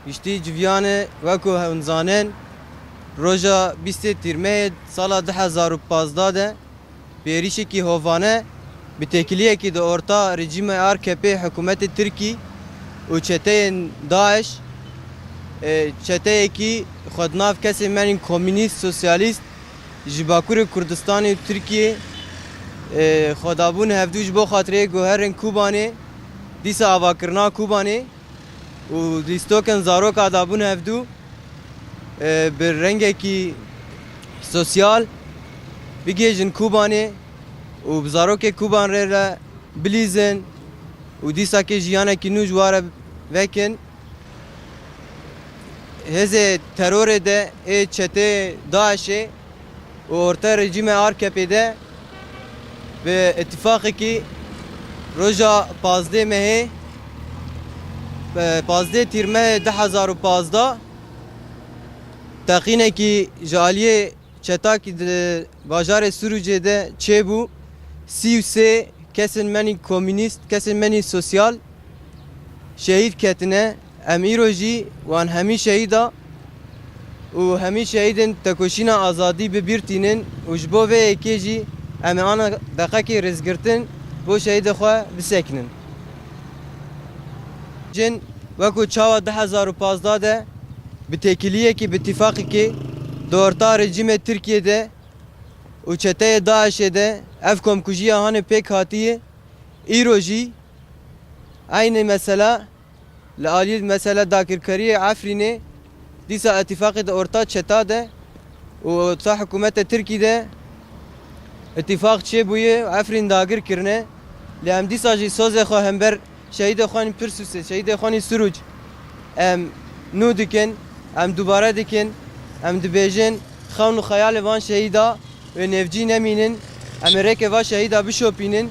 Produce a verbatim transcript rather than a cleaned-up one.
Giştî civiyane weko hûn zanin, roja bîstê Tîrmehê sala du hezar û pazdeh de bi êrîşekî hovane, bi têkiliyekî di orta rejîmê A K P hikûmetê Tirkî û çeteyên DAIŞ, e, çeteyekî xwe di nav kesên me yên komînîst, sosyalîst, ji Bakurê Kurdistanê û Tirkiyê, e, xwe dabûn hevdû ji bo xatirê guherên Kobanê, dîsa avakirina Kobanê û lîstokên zaroka dabûn hevdû, e, bi rengekî sosyal bigihêjin Kobanê û bi zarokê Koban re re bilîzin û dîsakê jiyanekî nû ji wa re vekin. Hêzê terorê de ê çetê DAIŞê û orta rejîmê A K P'ê de bi îtîfaqekî roja pazdeh mehê, e, pazdeh Tîrmehê du hezar û pazdeh teqînekî ji aliyê çetakî di bajarê Sirûcê de çêbû. Sî û sê kesên me yên komînîst, kesên me yên sosyal şehîd ketine. Em îro jî wan hemî şehîda û hemî şehîdên tekoşîna azadî bi bîr tînin û ji bo vê yekê jî em ê ana deqekê rêzgirtin bo şehîdê xwe bisekinin. Jin weko çawa du hezar û pazdeh de bi têkiliyekî, bi îtîfaqekî di orta rejîmê Tirkiyê de û çeteyê DAIŞê de ev komkujiya hanê pêk hatiye, îro jî eynî mesela li aliyê mesela dagirkeriyê Efrînê, dîsa îtîfaqê di orta çeta de û orta hikûmetê Tirkî de îtîfaq çêbûye û Efrîn dagir kirine. Lê em dîsa jî sozê xwe hember şehîdê xwe yên Pirsûsê, şehîdê xwe yên Sirûc em nû dikin, em dubare dikin, em dibêjin xewn û xeyalê van şehîda wê nêvcî nemînin, em ê rêkê va şehîda bişopînin.